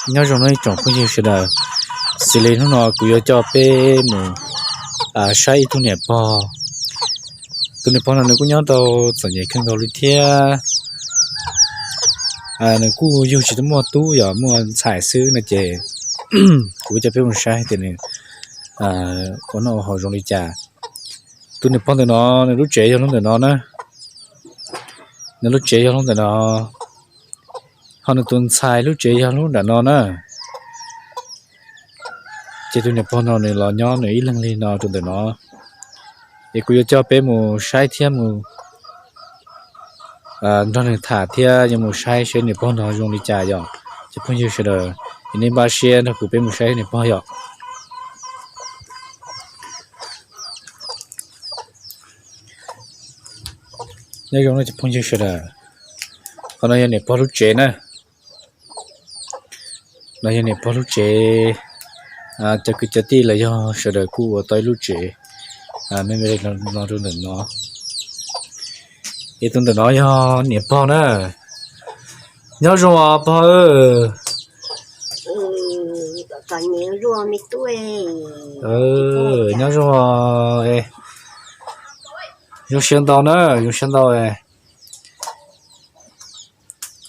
Nyob zoo nawb ib tsoom phooj ywg sawv daws, xws li hnub no kuv yuav coj peb mus saib ib tug niam pog. Tus niam pog no nws kuj nyob rau txom nyem kawg nkaus li thiab. Nws kuj yug tsis tau muaj tub, yog muaj ntxhais xwb no ces kuv coj peb mus saib tias nws ua noj ua haus zoo li cas. Tus niam pog ntawm no nws lub tsev yog lub ntawm no na. Nws lub tsev yog lub ntawm no, ho nws tus ntxhais lub tsev yog lub nram no na. Ces tus niam pog no nws los nyob nws ib leeg li no rau ntawm no. Es kuv yuav coj peb mus saib thiab mus nrog nws tham thiab yuav mus saib seb niam pog no zoo li cas yom. Cov phooj ywg sawv daws, es nej npaj siab nrog kuv peb mus saib niam pog yom. Nyob zoo cov phooj ywg sawv daws, qhov no yog niam pog lub tsev na. No yog niam pog lub tsev. Cov kwv cov tij los yog sawv daws kuj ua tau ib lub tsev me me li no rau ntawm no. Es tus ntawm no yog niam pog na. Nyob zoo os pog. Nyob zoo. Zoo siab ntau na, zoo siab ntau.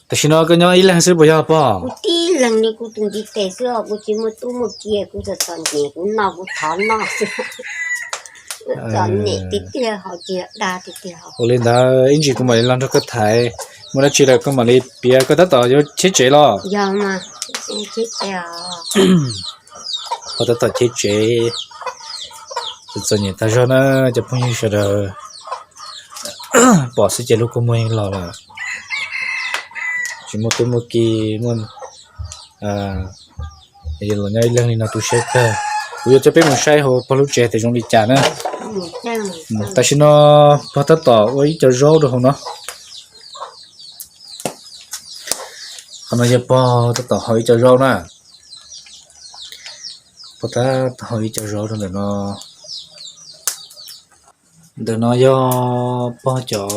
Tam sim no koj nyob ib leeg xwb puas yog pog? Kuv tib leeg li, kuv tus ntiv tes xwb os, kuv tsis muaj tub muaj ki, kuv txom txom nyem, kuv noj kuv thov noj xwb. Txom nyem tiag tiag, haus tsis dag tiag tiag. Ua li ntawd ib ntsis kuv mam li los nrog koj tham, muaj dab tsi lawm koj mam li piav. Koj tab tom yuav cheb tsev los? Yog mas, cheb tsev os. Koj tab tom cheb tsev. Txom nyem tag zog na cov phooj ywg sawv daws. Pom xwb ces lub kua muag yeej los lawm. Tsis muaj tub muaj ki, muaj los nyob ib leeg li no tu siab kawg. Kuv yuav coj peb mus saib hauv pog lub tsev tias zoo li cas na. Tam sim no pog tab tom ua ib co zaub rau hauv no. Qhov no yog pog tab tom hau ib co zaub na. Pog tab tom hau ib co zaub rau ntawm no. Ntawm no yog pog cov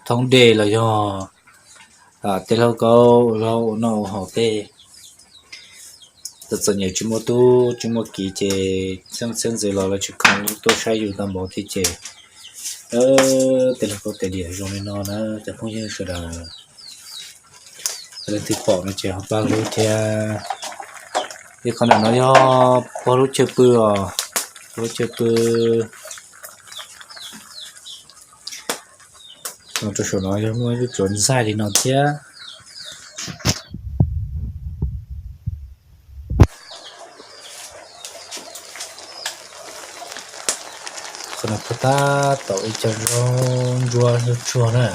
thoob dej los yog tej lauj kaub ua noj ua haus tej. Txom txom nyem tsis muaj tub tsis muaj ki ces txheeb txheeb ntxwv los lawv tsis khoom tuaj saib yus tau npaum thiab ces tej lauj kaub tej diam zoo li no na cov phooj ywg sawv daws. Leej twg pom no ces ho pab hlub thiab. Qhov ntawm no yog pog lub chaw pw os, pog lub chaw pw. Rau saum no yog muaj ib lub tsuas ntxaij li no thiab. Qhov no pog tab tom ua ib co zaub ntsuab tsuag na,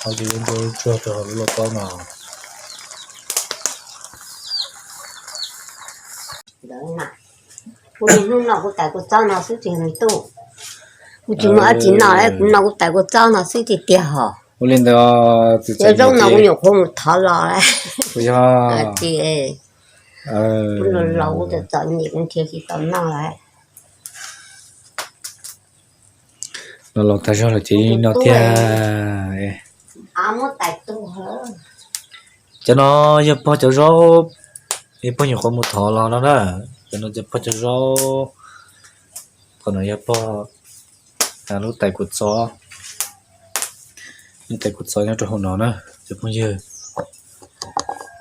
hau ib co zaub ntsuab tsuag rau hauv lub lauj kaub no. Kuv niaj hnub no kuv tais kuv txob no xwb tiag me tub. Kuv tsis muaj dab tsi noj li, kuv no kuv tais kuv txob no xwb tiag tiag hos. Ua li ntawd, cov zaub no kuv nyuam qhuav mus thov los lawm. Kuv los laus kuv txom txom nyem kuv nrhiav tsis tau noj lawm. Los laus tag zog lawm ces no thiab. Cov no yog pog cov zaub, yog pog nyuam qhuav mus thov los no na. Cov no yog pog cov zaub. Qhov no yog pog lub tais kuv txob. Lub tais kuv txob nyob rau hauv no na cov phooj ywg.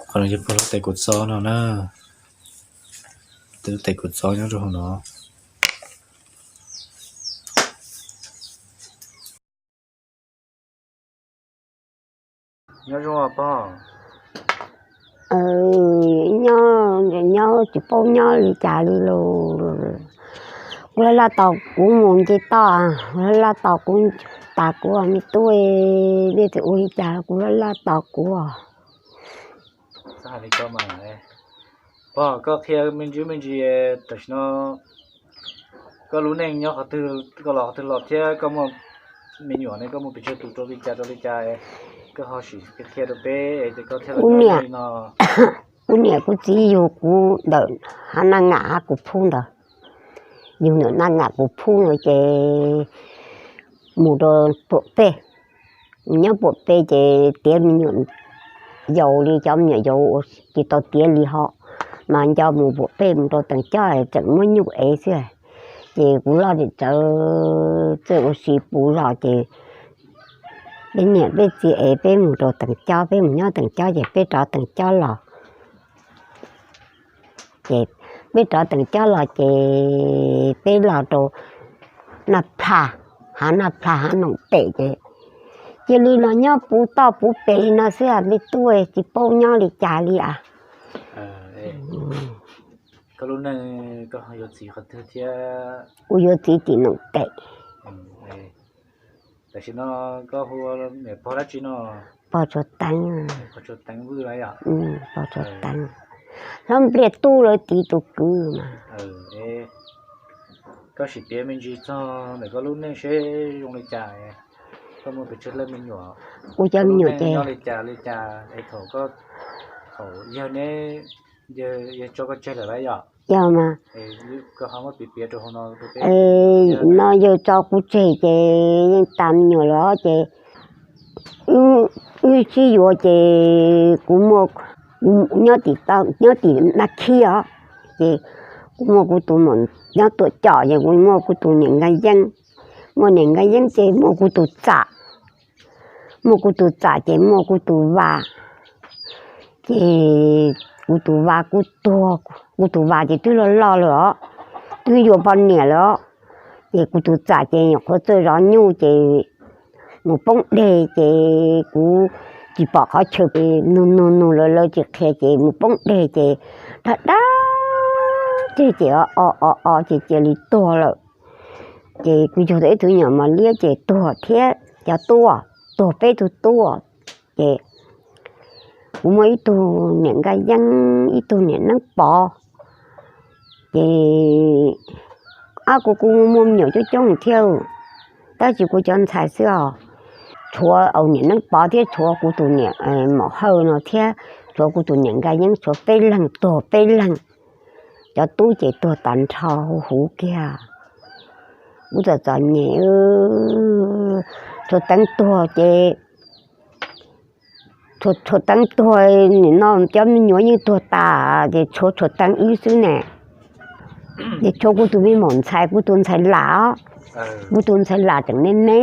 Qhov no yog pog lub tais kuv txob no na. Lub tais kuv txob nyob rau hauv no. Nyob zoo pog. Nyob, nyob tsis paub nyob li cas li los. Kuv laj laj tos kuv mus nce toj, kuv laj laj tos kuv, tas kuv me tub, nej tsis ua li cas kuv laj laj tos kuv. Pog, koj qhia me ntsis me ntsis tam sim no koj lub neej nyob qhov twg, koj los qhov twg los thiab koj muaj me nyuam ne, koj muaj pes tsawg tus rau li cas rau li cas, koj ho sim qhia rau peb es koj thiaj li no. Kuv niam kuv txiv yug kuv ntawm hav Naj Ngam hav Kus Phub ntawd, yug ntawm Naj Ngam Kus Phub ntawd ces mus rau Puam Pej, nyob Puam Pej ces tiav me nyuam yaus li, cov me nyuam yaus tsis tau tiav li ho, mas nco mus pem mus rau Teem Cob tseem muab nyuj ev xwb. Ces kuv loj nim tsawv txawj ua si puv zos ces peb niam peb txiv ev peb mus rau Teem Cob, peb mus nyob Teem Cob ces peb rov Teem Cob los. Ces peb rov Teem Cob los ces peb los rau Naj Plha, hav Naj Plha hav Noom Pem ces cia li los nyob puv toj puv pes li no xwb, me tub tsis paub nyob li cas li as. Kuv yuav txiv tim Noom Pem. Tam sim no koj hu niam pog dab tsi no? Pog Tsua Teev. Pog Tsua Teev. Hlob Npliaj Tub lawv txiv tus kwv mas. Koj sim piav me ntsis txog ntawm koj lub neej seb zoo li cas, koj muaj pes tsawg leej me nyuam, kuv cov me nyuam ces li cas li cas es thaum koj, thaum yawg neb, yawg tso koj tseg lawm lauj yog? Yog mas. Koj ho muab piav piav rau hauv no. No yawg tso kuv tseg ces yeej tas me nyuam lawm ces wb sib yuav ces kuv muaj, nyob tim, nyob tim Naj Khib os, ces kuv muaj kuv tus muam nyob Tuam Cos ces kuv muaj kuv tus niam Nkaj Yeeb, muaj niam Nkaj Yeeb ces muaj kuv tus txam, muaj kuv tus txam ces muaj kuv tus vas, ces kuv tus vas kuv tuag, kuv tus vas ces twb loj loj lawm os, twb yuav poj niam lawm os, ces kuv tus txam ces nyuam qhuav txawj zov nyuj ces mus poob deg ces kuv tsis pom qhov chaw, nug nug nug lawv, lawv tsis qhia ces mus poob deg ces dag dag tseg ces o o o o ces cia li tuag lawm. Ces kuv yug tau ib tug nyuam mos liab ces tuag thiab cov tub, tuag peb tug tub, ces kuv muaj ib tug niam Nkaj Yeeb, ib tug niam Neeb Pov, ces ab kuv kuj muaj me nyuam coob coob thiab, tab sis kuv cov ntxhais xwb os, tshuav niam Neeb Pov thiab tshuav kuv tus niam Maum Hawj no thiab tshuav kuv tus niam Nkaj Yeeb, tshuav peb leeg tuag peb leeg. Cov tub ces tuag tag nrho huv huv kiag. Kuv txom txom nyem, Tsua Teev tuag ces, Tsua Teev tuag, nim no cov me nyuam yeej tuag tas ces tshuav Tsua Teev wb xwb ne. Ces tshuav kuv tus me maum ntxhais, kuv tus ntxhais Lam os, kuv tus ntxhais Lam tseem me me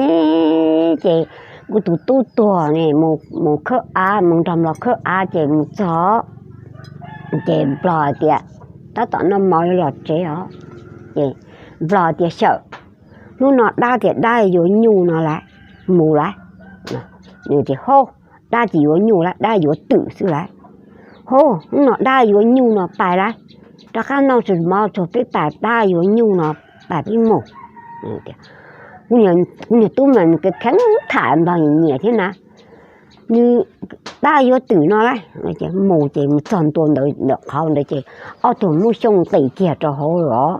ces kuv tus tub tuag ne, mus khawb av, mus nrog Nplog khawb av ces mus txog ces Nplog hais tias, tab tom noj mov los tsev os, ces Nplog tias xyawm, hnub no dab tias dab yuav nyuj no lawm, mus lawm. Nws tias hauj, dab tsis yuav nyuj lawm, dab yuav twm xwb lawm. Hauj, hnub no dab yuav nyuj no pais lawm, rov qab noj tsis mov tsuag peb pais, dab yuav nyuj no pais peb mus. Kuv niag tub mas nws kheev tham Nplog nyiam nyiam thiab na, nws, dab yuav twm no lawm, mus ces mus txog ntua ntawd, ntawm qhov ntawd ces ob tug muab xyoob nqis kiag rau hauv los,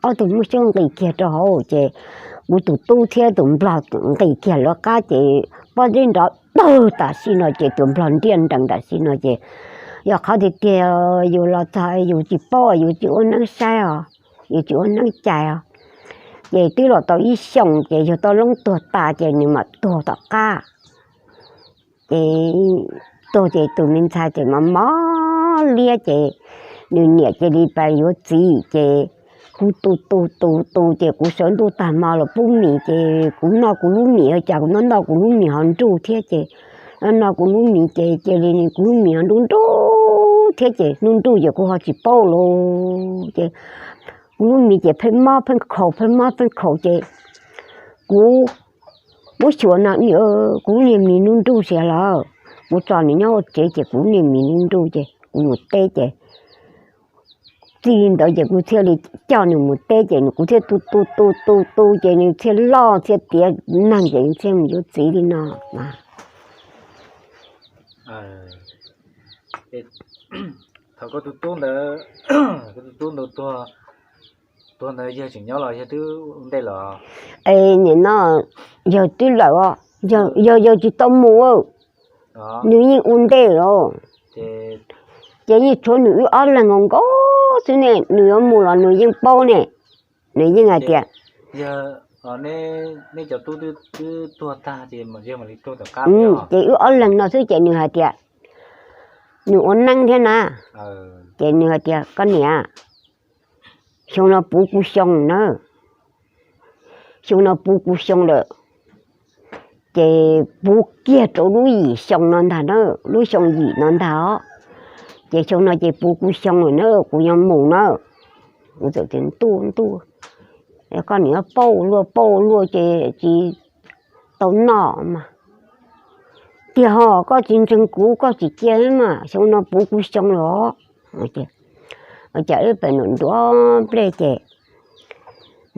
ob tug muab xyoob nqis kiag rau hauv ces kuv tus tub thiab tus Nplog nqis kiag lawv qab ces pob zeb nrov tawg tam sim no ces tus Nplog nriaj nrees tam sim no ces yog qhov tiag tiag yus los txog yus tsis paub, yus tsis ua neeb saib os, yus tsis ua neeb cais os. Ces twb los tau ib xyoos ces yog tau loob tuag tas ces nws mam tuag tom qab. Ces tuag ces tus me ntxhais ces mos mos liab ces nws niam cia li pais yuav txiv ces kuv tu tu tu tu ces kuv sawv ntuj tag hmo los pub mis ces kuv noj kuv lub mis, cas kuv noj noj kuv lub mis ho nruj thiab ces noj noj kuv lub mis ces cia li kuv lub mis ho nruj nruj thiab ces nruj nruj ces kuv ho tsis paub los ces kuv lub mis ces pheej mob pheej khaus pheej mob pheej khaus ces kuv muab xyuas no, kuv lub niag mis nruj nruj siav lawm, kuv tso nws nyob hauv tsev ces kuv lub niag mis nruj nruj ces kuv mus teb ces txij li ntawd ces kuv thiaj li coj nws mus teb ces kuv thiaj tu tu tu tu tu ces nws thiaj loj thiaj tiav neeg ces nws thiaj mus yuav txiv li no. Thaum koj tus tub ntawd, koj tus tub ntawd tuag, tuag ntawd yawg tseem nyob los yawg twb ua ntej los? Es nim no yawg twb lawm os, yawg, yawg tsis tau mus, nws yeej ua ntej los. Ces yeej tshuav nws wb ob leeg nkaus nkaus xwb ne, nws yuav mus los nws yeej paub ne. Nws yeej hais tias, ces wb ob leeg no xwb ces nws hais tias, nws ua neeb thiab na. Ces nws hais tias, koj niam, xyoo no puv kuv xyoo na, xyoo no puv kuv xyoo lawm, ces puv kiag rau lub yim xyoo no ntag na, lub xyoo yim no ntag os. Ces xyoo no ces puv kuv xyoo lawm na, kuv yuav mus na. Kuv txawm tias, ntuj ntuj, koj niam, pauj luaj pauj luaj ces tsis tau noj mas. Tiag ho, koj tsis ntseeg kuv, koj tsis cia mas, xyoo no puv kuv xyoo los. Ces ib pem nws nruab nplej ces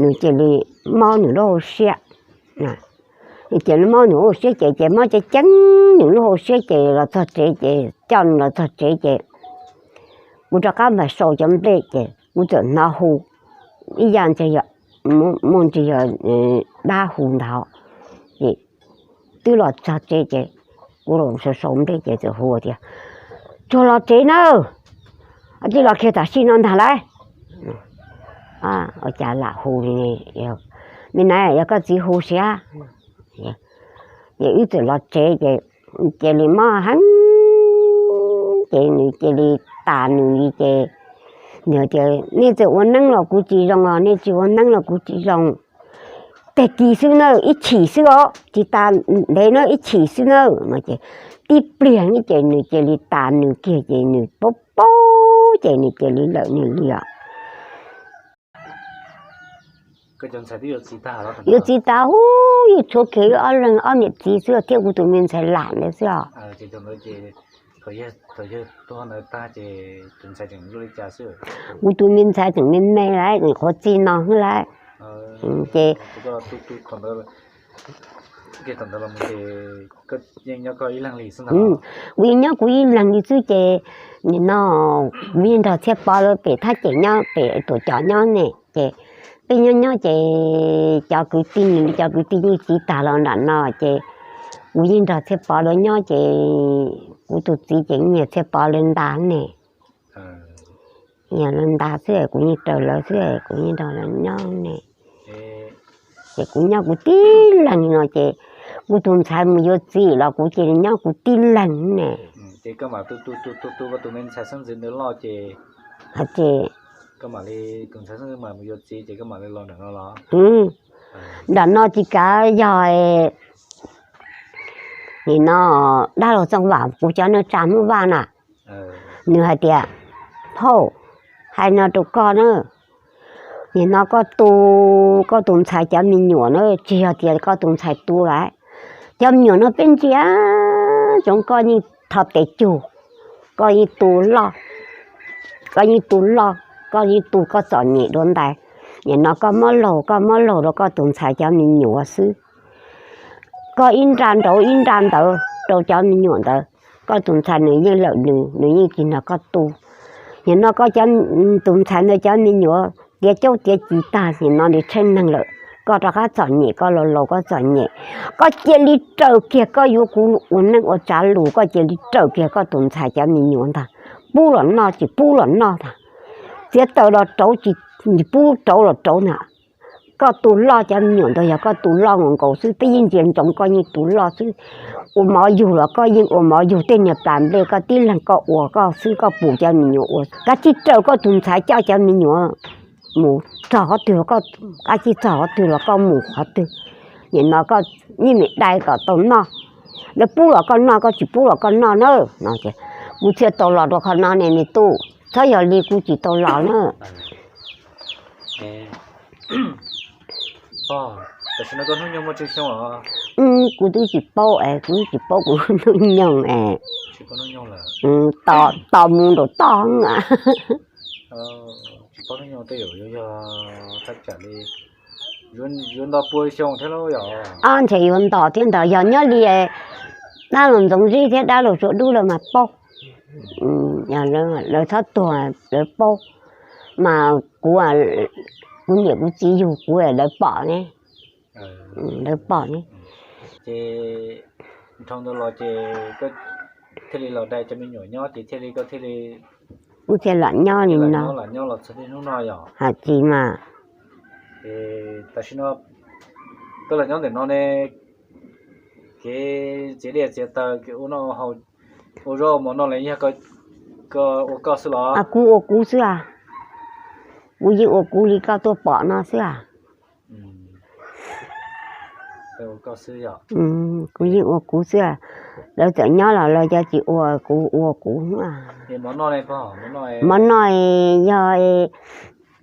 nws cia li mob nws lub hauv siab. Ces mob nws lub hauv siab ces, ces mob ceev ceev nws lub hauv siab ces los txog tsev ces coj nws los txog tsev ces kuv rov qab mam sau cov nplej ces kuv txawm hnov hu ib yam ntshai, muaj ntsis yog dab hu ntag. Ces twb los txog tsev ces kuv los sau sau nplej ces txawm hu tias, tsuag los tsev nawb, tij los kiag tam sim no ntag lauj. Ua cas lam hu li, me na, yog koj txiv hu siab. Ces wb txawm los tsev ces cia li mob heev, ces nws cia li tas nws li ces nws tias, nej txawm ua neeb los kuv tsis zoo os, nej tsis ua neeb los kuv tsis zoo. Tag kis xwb na, ib chim xwb os, tsis tas ntev na, ib chim xwb na. No ces tib pliag ces nws cia li tas nws kiag ces nws paub paub ces nws cia li lawm nws li os. Yuav txiv tas hub, yuav tshuav kiag wb ob leeg ob niam txiv xwb thiab kuv tus me ntxhais lam ntawd xwb os. Kuv tus me ntxhais tseem me me lawm, qhuav txij no xwb lawm. Ces kuv yeej nyob kuv ib leeg li xwb ces nim no kuv yeej nrog Txhiaj Pov lawv pem thaj cem nyob pem Tuam Cos nyob ne ces peb nyob nyob ces cov kwv tij, nws cov kwv tij yeej txiv tag los nram no ces kuv yeej nrog Txhiaj Pov lawv nyob ces kuv tus txiv ces nyiag Txhiaj Pov lawv nta ne. Nyiag lawv nta xwb kuv yeej raws lawv xwb, kuv yeej nrog lawv nyob ne. Ces kuv nyob kuv tib leeg no ces kuv tus ntxhais mus yuav txiv los kuv cia li nyob kuv tib leeg ne. Ces nram no tsis kav yog nim no dab laug Txooj Vam kuv cov neej tsa Hmoob Vaj na, nws hais tias, phauj, hais no rau koj na, nim no koj tu koj tus ntxhais cov me nyuam na, tsis yog tias koj tus ntxhais tu lawm. Cov me nyuam no peb ntsia tsoov koj yeej tho tes cug, koj yeej tu loj, koj yeej tu loj, koj yeej tu koj txom nyem dua ntais. Nim no koj muab laug, koj muab laug rau koj tus ntxhais cov me nyuam xwb. Koj ib nra nraud ib nra ntawd rau cov me nyuam ntawd, koj tus ntxhais nws yeej lawm nws, nws yeej tsis nrog koj tu. Nim no koj tus ntxhais ntawd cov me nyuam tiav caub tiav ci tag, nim no nws tsheej neeg lawm, koj rov qab txom nyem, koj laus laus koj txom nyem. Koj cia li raws kiag, koj yuav kuv ua neej ua tsav lus, koj cia li raws kiag koj tus ntxhais cov me nyuam ntag, pub los noj tsis pub los noj ntag, txiav taws los rauv tsis pub rauv los rauv ntag. Koj tu loj cov me nyuam ntawd yog koj tu loj nkaus nkaus xwb, peb yeej ntsia ntsoov koj yeej tu loj xwb. Ua mov yug los koj yeej ua mov yug, tej niag plas nplej koj tib leeg koj ua koj xwb, koj pum cov me nyuam ua. Kav tsij raws koj tus ntxhais coj cov me nyuam mus txog qhov twg los, kav tsij txog qhov twg los koj mus qhov twg. Nim no koj yeej meem dai kom tau noj, lawv pub los koj noj, koj tsis pub los koj noj na. No ces kuv thiaj tau los rau qhov no ne me tub, txhob yog li kuv tsis tau los na. Kuv twb tsis paub es, kuv twb tsis paub kuv hnub nyoog es. Tos mus nraum toj. Ob ntshe yuav nto thiab ntag, yog nyob li dab laug Ntxoov Zib thiab dab laug Suav Dub lawv mas paub. Lawv txhob tuag lawv paub, mas kuv, kuv niam kuv txiv yug kuv lawv pom ne, lawv pom ne. Ces dhau ntawd los ces thiaj li los dai cov me nyuam nyob ces thiaj li koj thiaj li, kuv thiaj lam nyob li no. Hais tsis mas. Tam sim no koj los nyob ntawm no ne, kev txiav dej txiav taws, kev ua noj ua haus, ua zaub ua mov noj los yog Kuv ua kuv xwb a, kuv yeej ua kuv li koj tuaj pom no xwb a. Kuv yeej ua kuv xwb a. Lawv txawm nyob los lawv cov tsis ua, kuv ua kuv. Mov noj yog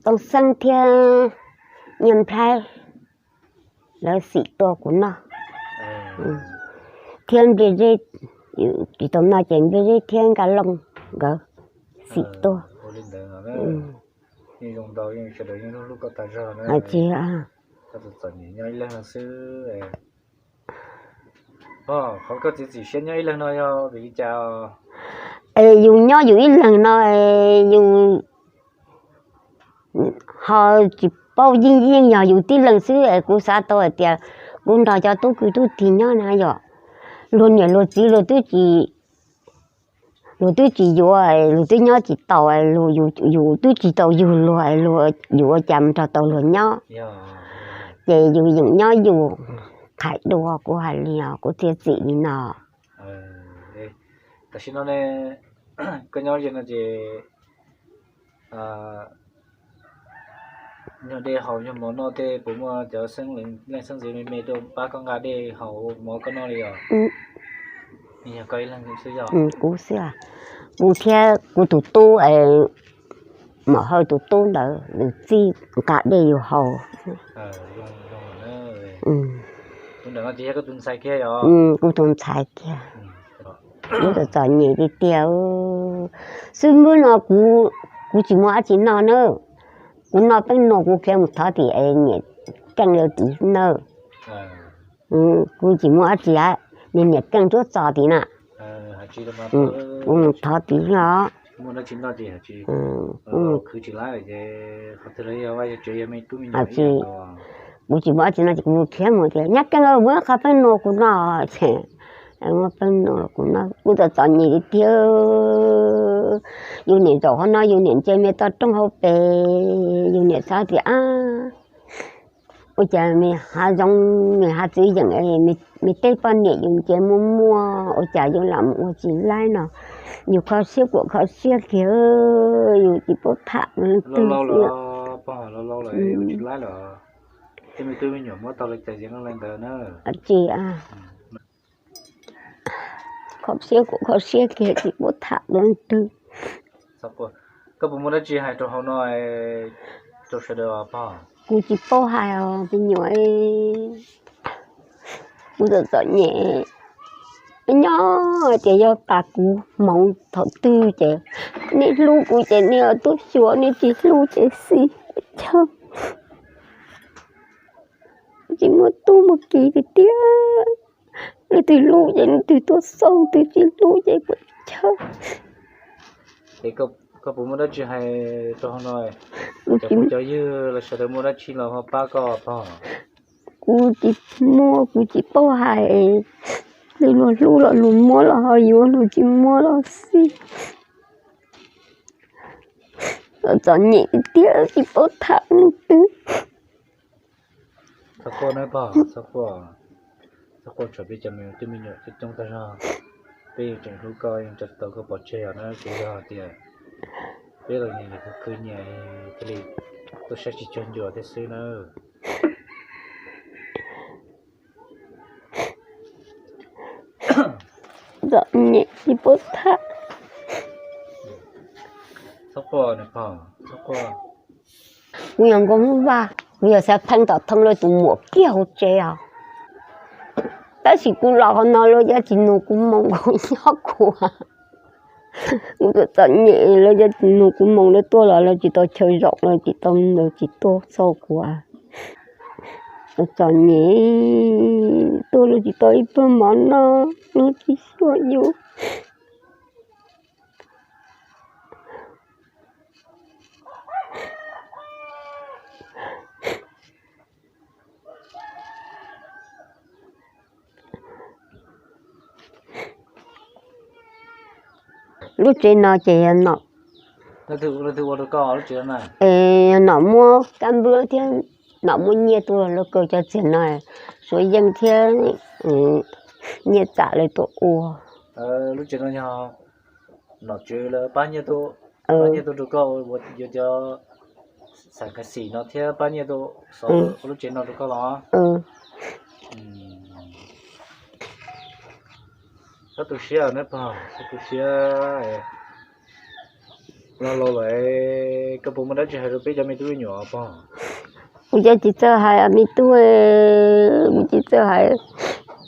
Tooj Xeeb thiab Nyiaj Nplhaib, lawv xim tua kuv noj. Thiab Npliaj Zeb, tsis tau noj ces Npliaj Zeb thiab Nkaj Looj nkawd xim tua. Tsis Qhov koj txiav txim siab nyob ib leeg no yog vim li cas? Es yus nyob yus ib leeg no, yus ho tsis paub, yeej yeej yog yus tib leeg xwb es kuv xav tau hais tias kuv nrog cov tub kwv tub tij nyob na yom, luag niam luag txiv luag twb tsis, luag twb tsis yuav, luag twb nyob tsis tau, yus twb tsis tau yug luag, yus ua cas mus nrog tau luag nyob? Ces yus yeem nyob yus qhaim dua, kuv hais li os, kuv txiav txim li no. Tam sim no ne, koj nyob ze no ces nyuag dej haus nyuag mov noj tej puas muaj cov leej xeeb ntxwv me me tuaj pab koj nqa dej haus mov koj noj li os? Yog koj ib leeg xwb yog? Kuv xwb. Kuv thiab kuv tus tub, Maum Hawj tus tub ntawd nws txij nqa dej yus haus. Kuv tus ntxhais kiag. Kuv txom txom nyem tiag tiag. Xwb npwb no kuv tsis muaj dab tsi noj na. Kuv noj peeb nuas kuv khiav mus thov tim niam Keej lawv tim na. Kuv tsis muaj dab tsi, niam Keej tuab txos tim na. Kuv mus thov tim os. Kuv tsis muaj dab tsi no ces kuv khiav mus tias Nyab Keej, muab qhov peeb nuas kuv noj. Muab peeb nuas kuv noj, kuv txom txom nyem tiag tiag. Yus niam zaum qhov no, yus niam ntsia me toj roob hauv pes, yus niam xav tias ua cas me hav zoov me hav txwv yeem, me tej poj niam yus ntsia muaj muaj, ua cas yus lam mus ua tsis laib no. Yus kho siab kuam kho siab kiag, yus tsis paub tham leej twg. Tsis, kho siab kuam kho siab kiag tsis paub tham leej twg. Koj puas muaj dab tsi hais rau hauv no rau sawv daws? Kuv tsis paub hais os me nyuam. Kuv txom txom nyem, nyob tias yog tas kuv hmoov thaum twg ces nej hlub kuv ces nej tuaj xyuas, nej tsis hlub ces xij chawj. Tsis muaj tub muaj ki tiag tiag, leej twg hlub ces leej twg tuaj xauj, twg tsis hlub ces kuv chawj. Koj puas muaj dab tsi hais rau hauv no? Cov phooj cov ywg los sawv daws muaj dab tsi los ho pab koj pog. Kuv tsis muaj, kuv tsis paub hais. Luag hlub los luag muab los ho yuav, luag tsis muab los xij. Txom nyem tiag tiag tsis paub tham leej twg. Txhob quaj nawb pog, txhob quaj. Txhob quaj, tsam peb cov me tub me nyuam coob coob tag zog, peb yeej tseem hlub koj, yeej tsis tau koj pov tseg os na. Tsuas yog tias peb los nyias nyias khwv khwv nyias thiaj li tuaj saib tsis cuag ncua thiab xwb na. Txom nyem tsis paub tham. Txhob quaj, txhob quaj. Kuv yog Nkauj Hmoob Vaj, kuv yog xav pheej tom thoob lawv tus muam kiag hauv tsev os. Tab sis kuv los qhov no lawv cov tsis nug kuv moo, kuv nyob kuv. Kuv txom txom nyem, lawv cov tsis nug kuv moo, lawv tuaj los lawv tsis tau chaw zaum, lawv tsis tau, lawv tsis tuaj xauj kuv. Txom nyem, tuaj lawv tsis tau ib pluag mov noj, lawv tsis xyuas yus. Lub tsev no ces yog nom muab kab npwb thiab nom muab nyiaj tuaj los kaw cov txiag no, Suav Yeej thiab Nyiaj Txam lawv tuaj ua. nom tswv lawv pab nyiaj tuaj, pab nyiaj tuaj rau koj ua yuav cov xam kas xim no thiab pab nyiaj tuaj xov ua lub tsev no rau koj los? Txhob tu siab nawb pog, txhob tu siab. Los laus lawm, koj puas muaj dab tsi hais rau peb cov me tub me nyuam pog? Kuv cov tsis txawj hais me tub, kuv tsis txawj hais.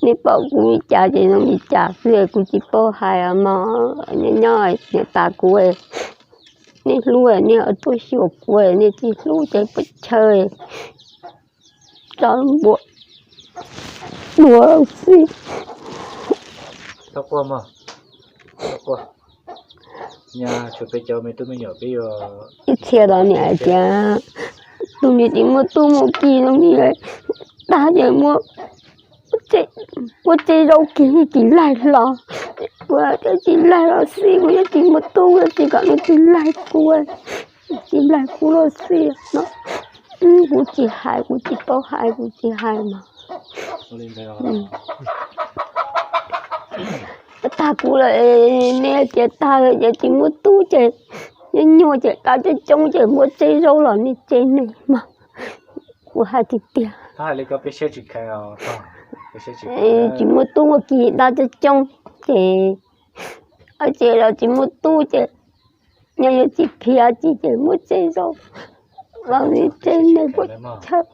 Nej pom kuv li cas ces zoo li cas xwb, kuv tsis paub hais mog. Nyob nyob niam tais kuv, nej hlub nej tuaj xyuas kuv, nej tsis hlub ces puas chaw tso npua dua xwb. Ib txhia los niam hais tias tus niam tsis muaj tub muaj ki no, tag ces muab tsev zaub kiag yeej tsis laig hlo. Kuv tias tsis laig los xij, kuv yeej tsis muaj tub, tsis kom nws tsis laig kuv, tsis laig kuv los xij no. Kuv tsis hais, kuv tsis paub hais, kuv tsis hais mas. Tag kuv lawm, nej tias tag lawm ces tsis muaj tub ces, nyuaj nyuaj ces dab coob coob ces muab tseb zaub los nej tseb nej mas. Kuv hais tiag tiag, tsis muaj tub muaj ki dab coob coob ces, ces los tsis muaj tub ces, nyob yuav tsis phiv tsis ces muab tseb zaub los nej tseb nej puas chaw.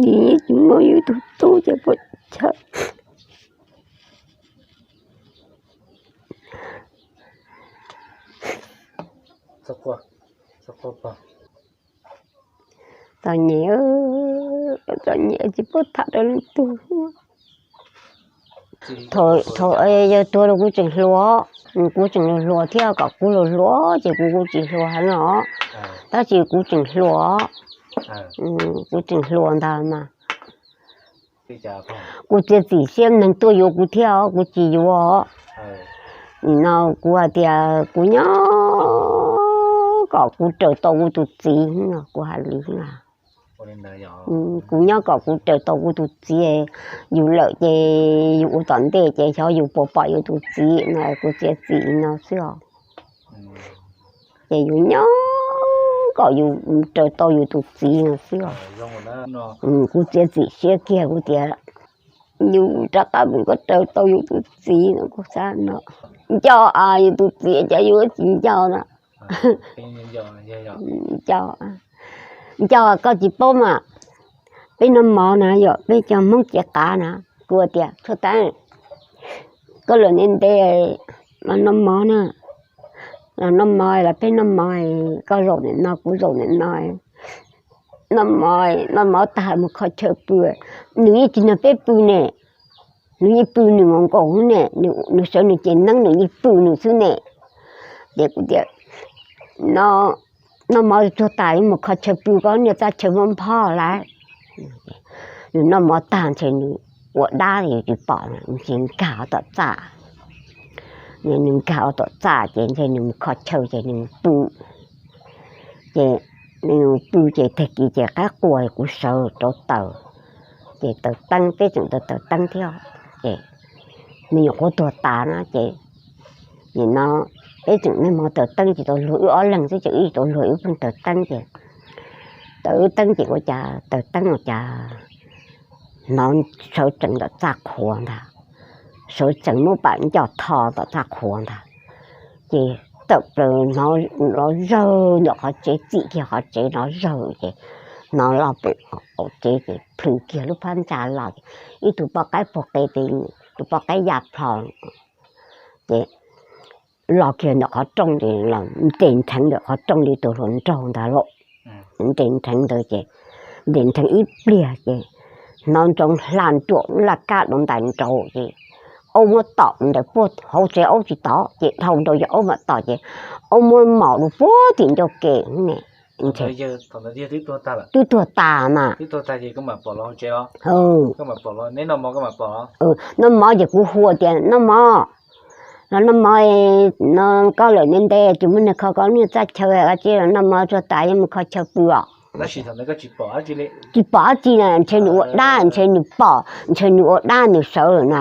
Nim tsis muaj ib tug tub ces puas chaw. Txom nyem, txom nyem tsis paub tham rau leej twg. Thaum yawg tuag los kuv tseem hluas, kuv tseem hluas thiab, kom kuv hluas hluas ces kuv kuv tsis hluas heev no, tab sis kuv tseem hluas, kuv tseem hluas ntag mas. Kuv txiav txim siab neeg tuaj yuav kuv thiab os, kuv tsis yuav. Nim no kuv hais tias kuv nyob kom kuv raws tau kuv tus txiv no, kuv hais li no. Kuv nyob kom kuv raws tau kuv tus txiv, yus lawm ces yus ua tom ntej ces xyov yus puas pom yus tus txiv no, kuv txiav txim no xwb os. Ces yus nyob kom yus raws tau yus tus txiv no xwb os. Kuv txiav txim siab kiag kuv tias yus rov qab mus kom raws tau yus tus txiv no, kuv xav no. Nco, yus tus txiv ces yus tsis nco na. Nco, nco koj tsis paub mas, peb noj mov na yom, peb cov Hmoob cev qav na, kuv tias Tshuaj Teeb, koj lawm ntev ntev los noj mov na, los noj mov los peb noj mov, koj zaum nim no kuv zaum nim no, noj mov, noj mov tag mus kho chaw pw. Nws yeej tsis nrog peb pw ne, nws yeej pw nws nkaus nkaus xwb ne, nws sawv nws ces neeb nws yeej pw nws xwb ne. Ces kuv tias noj mov tsuag tas mus kho chaw pw, koj niag txaj chaw muab nphob lawm. Nws noj mov tag ntshe nws ua dab yus tsis pom, ntshe nkag tom txaj. Nws nkag tom txaj ces ntshe nws mus kho chaw ces nws mus pw. Ces nws mus pw ces tag kis ces qaib qua kuv sawv rauv taws, ces taws teeb, peb tseem taws taws teeb thiab. Ces me nyuam qhuav tuag tas na ces, nim no peb tseem niaj hmo taws teeb ces tau luag wb ob leeg xwb ces wb tau luag wb pheej taws teeb ces, taws wb teeb ces ua cas taws teeb ua cas hnov sawv tsees tom txaj qhuav ntag, sawv tsees muab pam nco tho tom txaj qhuav ntag. Ces tawm plaws hnov los zawg ntawm qhov tsev, txim kiag qhov tsev los zawg ces hnov los pem qaum tsev ces plhws kiag lub phab ntsa los ces ib tug poj qaib puag qe, tus poj qaib ya plho ces los kiag ntawm qhov rooj ces los nres nrheev ntawm qhov rooj li tus hluas nraug ntawd lauj. Nres nrheev ntawd ces nres nrheev ib pliag ces hnov ntsoov hla nruam laj kab rau ntais nraud ces aub muab tom ntawm puag hauv tsev, aub tsis tom ces dhau nraud ces aub mam tom ces aub muab mom rau puag tim ncauj ke ne. Twb tuag tas mas. Noj mov ces kuv hu tias noj mov, los noj mov no, koj lawm ntev ntev tsis muaj neeg kho koj niag txaj chaw, koj cia los noj mov tsuag tas yuav mus kho chaw pw os. Tsis pom dab tsi na, ntshe nws ua dab, ntshe nws pom, ntshe nws ua dab nws sawv lawm na.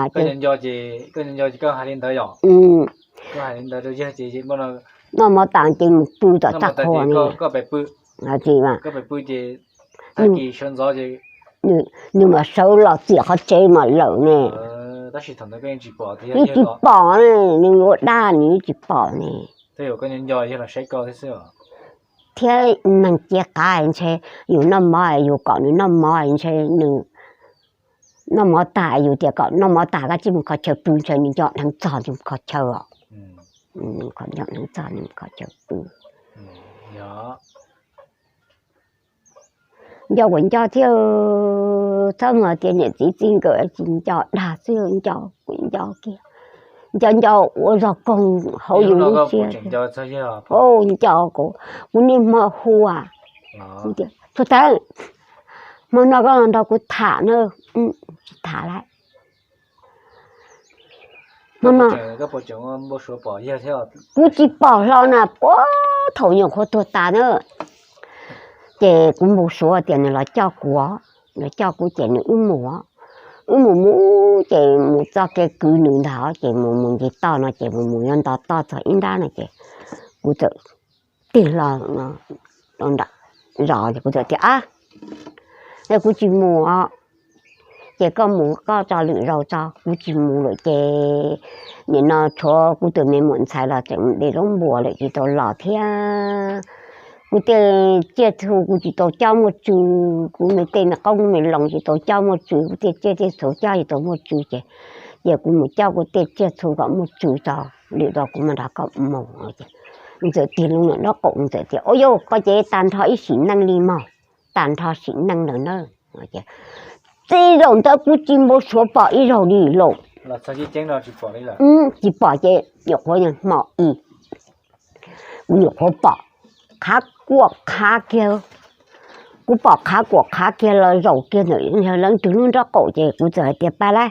Noj mov tas ces mus pw tom txaj qhua ne. Nws mam sawv los txiam qhov tsev mam lawm ne. Nws tsis pom ne, nws ua dab nws tsis pom ne. Thiab neeg cia qav ntshe yus noj mov yus kom nws noj mov ntshe nws noj mov tas yus tias kom noj mov tas koj cia mus kho chaw pw ntshe nws nco dheev txog mus kho chaw os. Nco dheev txog mus kho chaw pw. Nco kuv nco thiab, txhob mus tias niam txiv txij nkawm tsis nco dag xwb, nco kuv nco kiag. Nco nco ua zog koog hauv yus lub siab. Nco kuv, kuv niaj hmo hu tias, Txhua Tawv, hmo no koj los nrog kuv tham na. Tsis tham lawm. Hmo no kuv tsis pom hlo na, puag thaum nyuam qhuav tuag tas na. Ces kuv npau suav tias nws los coj kuv, los coj kuv ces nws wb mus, wb mus mus ces mus txoj kev kwv nws ntag ces mus mus ncig toj no ces mus mus yuav nto toj txog ib nrab no ces kuv txawm tig hlo zos ces kuv txawm tias, Ab, yog kuv tsis mus os, ces koj mus koj tso lwm zaus tso, kuv tsis mus lawm ces nim no tshuav kuv tus me muam ntxhais los tseem de zaub npuas lawm tsis tau los thiab. Kuv tej tsiaj txhu kuv tsis tau coj muaj tsw, kuv me tej me qoob me loo tsis tau coj muaj tsw, kuv tej tsiaj tej txhu coj tsis tau muaj tsw ces, ces kuv mus coj kuv tej tsiaj txhu kom muaj tsw tso, lwm zaus kuv mam nrog koj mus. Ntxawm tig loo nram nraub qaum ntxawm tias, Ua yog koj ces tag nrho ib sim neej li mog, tag nrho sim neej lawm na. Txij zaum ntawd kuv tsis npau suav pom ib zaug li lauj. Tsis pom ces nyuam qhuav hmo i, kuv nyuam qhuav pom qhav kuam qhav kiag, kuv pom qhav kuam qhav kiag los zaum kiag ntawm leej twg lub nraub qaum ces kuv txawm hais tias, Pab lauj,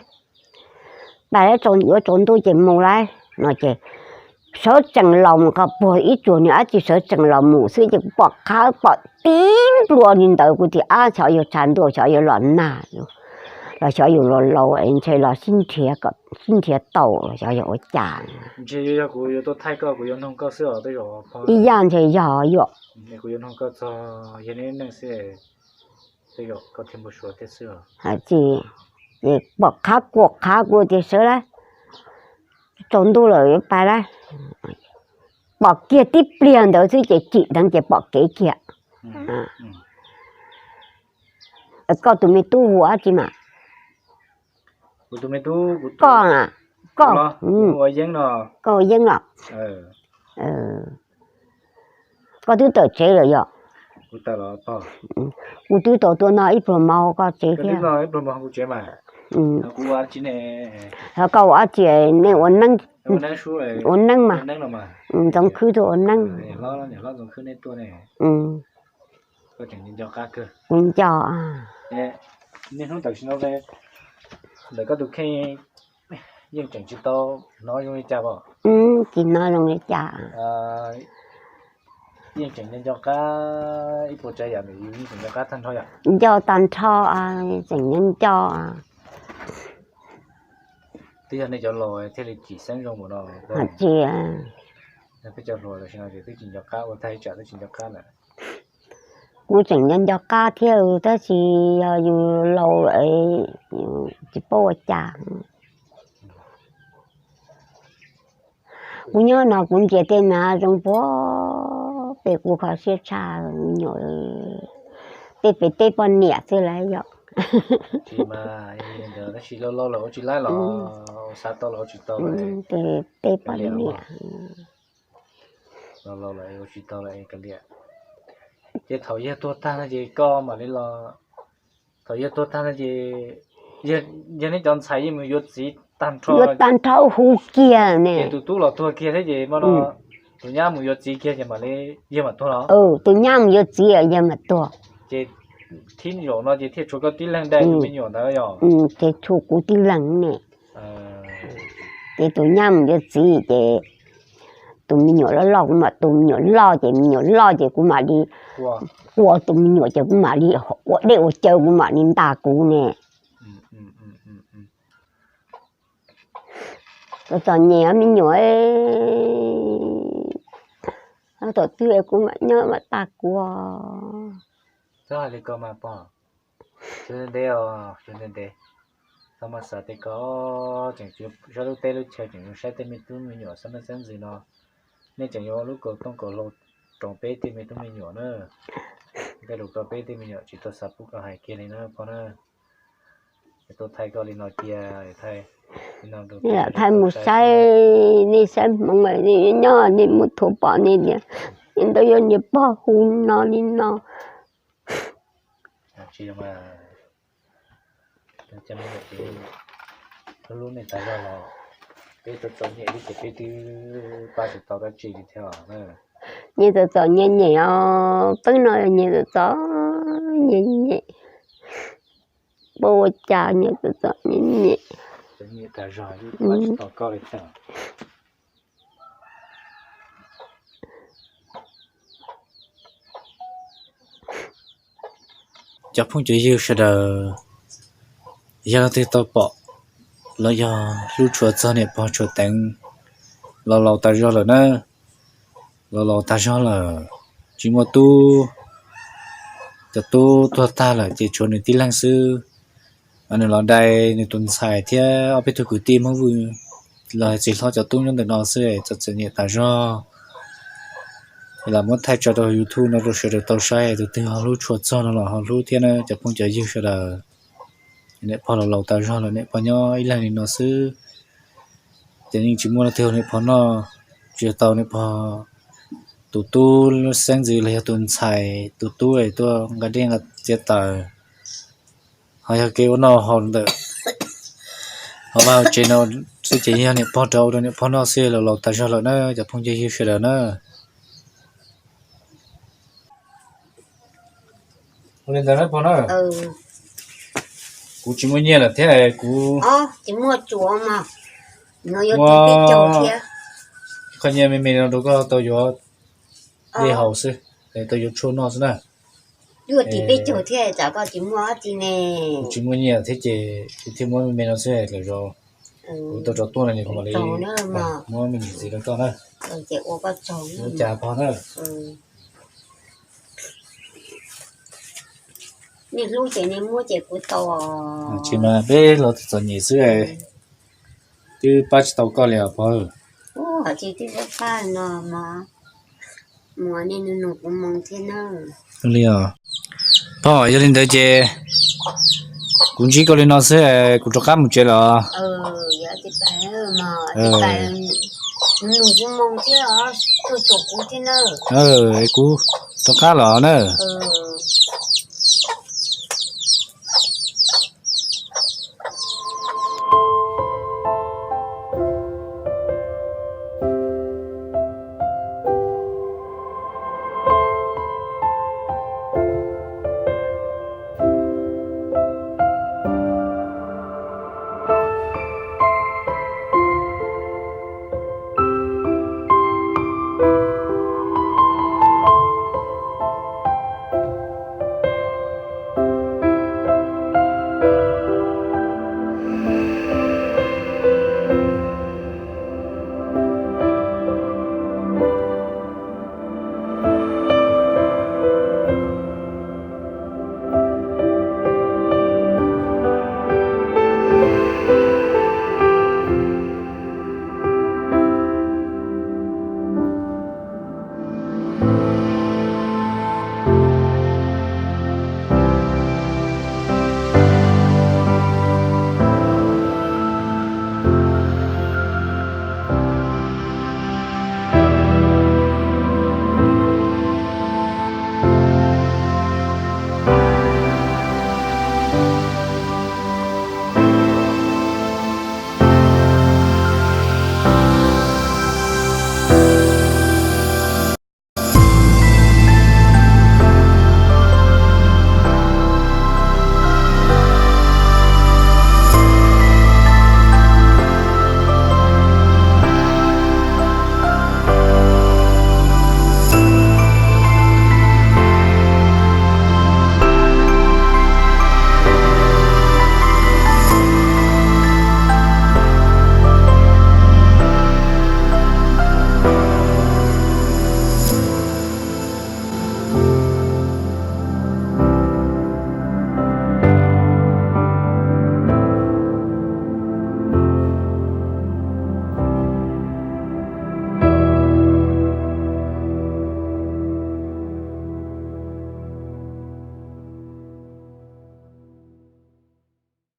pab lauj, yuav tsaus ntuj ces mus lauj no ces sawv tsees los mus qhov puag ib tsuas nws dab tsi sawv tsees los mus xwb ces kuv pom qhav pom tib nplua li ntawd kuv tias, Ab, xyov yog tshav ntuj xyov yuav los nag los xyov yus los laus es ntshe los sib nrhiav tau los xyov yog ua cas. Ib yam ntshe yog yom. Hais tias, ces pom qhav kuam qhav kuv tias, Sawv lauj, tsaus ntuj lawm yuav pais lauj. Pom kiag tib pliag ntawd xwb ces tsim dheev ces pom kev kiag. Koj tus me tub hu dab tsi mas? Koj, koj, koj ua yeeb los? Koj twb tawm tsev lawm yom? Kuv twb tau tua no ib pluag mov koj tsev thiab. Koj ua dab tsi, nej ua neeb, ua neeb mas. Ntxoov Khwb tuaj ua neeb. Kuv nco. Ntawm koj tus kheej yeej tseem tsis tau hnov zoo li cas os? Tsis hnov zoo li cas. Yeej tseem nco nco qab ib puas tsav yam, yus yeej tseem nco qab tag nrho yom? Nco tag nrho, tseem nco nco. Twb yog nej cov laus thiaj li cim xeeb zoo mus no. Tsis, peb cov hluas tam sim no ces twb tsis nco qab, ua tag ib tsam twb tsis nco qab lawm. Kuv tseem nco nco qab thiab tab sis yog yus laus lawm, tsis paub ua cas. Kuv nyob no kuv ntsia tej me zoo puag pem kuv kho siab tshaj me nyuam, tej pem tej poj niam xwb lawm yom. Tab sis laus laus lawm ua tsis laib los xav tau los ua tsis tau. Tej poj niam. Ces thaum yawg tuag tag no ces koj mam li los, thaum yawg tuag tag no ces yog nej cov ntxhais yeej mus yuav txiv tag nrho, yuav tag nrho hu kiag ne. Ces tus tub los tuag kiag thiab ces tus nyab mus yuav txiv kiag ces mam li yawg mam tuag los? Tus nyab mus yuav txiv yawg mam tuag. Ces thib zaum no ces thiaj tshuav koj tib leeg dab tus me nyuam ntawd yom? Ces tshuav kuv tib leeg ne. Ces tus nyab mus yuav txiv ces tus me nyuam loj loj, kuv mam tu me nyuam loj, ces me nyuam loj ces kuv mam li ua tus me nyuam ces kuv mam li ua dej ua cawv kuv mam li ntas kuv ne. Txom txom nyem me nyuam, thaum twg kuv mam nyob mam tas kuv. Txhob hais li ko mas pog, xyov ntev ntev os, xyov ntev ntev, txhob mas xav tej ko, tseem tsis saib lub teb lub chaw, tseem saib tej me tub me nyuam xab mej xeeb ntxwv no, nej tseem yuav lub kaus tooj kaus hlau roos peb tej me tub me nyuam na. Tej lus ko peb tej me nyuam tsis tau xav pub koj hais kiag li na pog na. Tau thaij koj li no cia, thaij mus saib, nej saib hmoov, nej nyob nej muab thuav pom nej tias, nej ntawd yog niag pog hu no li no. Hlub nej tas zog los peb txom txom nyem li ces peb twb pab tsis tau dab tsi li thiab. Nyias txom txom nyem nyem os, peb no nyias txom txom nyem nyem, puas ua cas nyias txom txom nyem nyem. Cov phooj cov ywg sawv daws, yog leej twg tau pom los yog hlub tshua txog niam pog Tshuas Teev, los laus tas zog lawm na, los laus tas zog lawm, tsis muaj tub, cov tub tuag tag lawm ces tshuav nws tib leeg xwb. Nws los dai nws tus ntxhais thiab ob peb tug kwv tij Hmoob Vwj los txiv hlob cov tub nyob ntawm no xwb, txom txom nyem tas zog. Los muab thaij tso rau YouTube no rau sawv daws tau saib, tus twg ho hlub tshua txog no los ho hlub thiab na cov phooj cov ywg sawv daws. Niam pog los laus tas zog lawm, niam pog nyob ib leeg li no xwb. Ces yeej tsis muaj leej twg niam pog noj, tsis tau niam pog tus tub xeeb ntxwv los yog tus ntxhais tus tub tuaj nqa dej nqa txiav taws, ho yog kev ua noj haus ntawm hauv vaj hauv tsev no xwb ces yog niam pog rov ua rau niam pog noj xwb, los laus tas zog lawm na cov phooj cov ywg sawv daws na. Ua li ntawd na pog na, kuv tsis muaj nyiaj lawm thiab, kuv muab qhov nyiaj me me no rau koj tau yuav dej haus xwb, tau yuav tshuaj noj xwb na. Kuv tsis muaj nyiaj thiab ces kuv thiaj muab me me no xwb, lwm zaus kuv tau rov tuaj no kuv mam li muab me ntsis ntxiv rau koj na. Ua cas pog na. Tsis mas peb los txom nyem xwb, twb pab tsis tau koj li os pog. Li os. Pog, yog li ntawd ces kuv ntsib koj li no xwb, kuv rov qab mus tsev los. Kuv rov qab los na.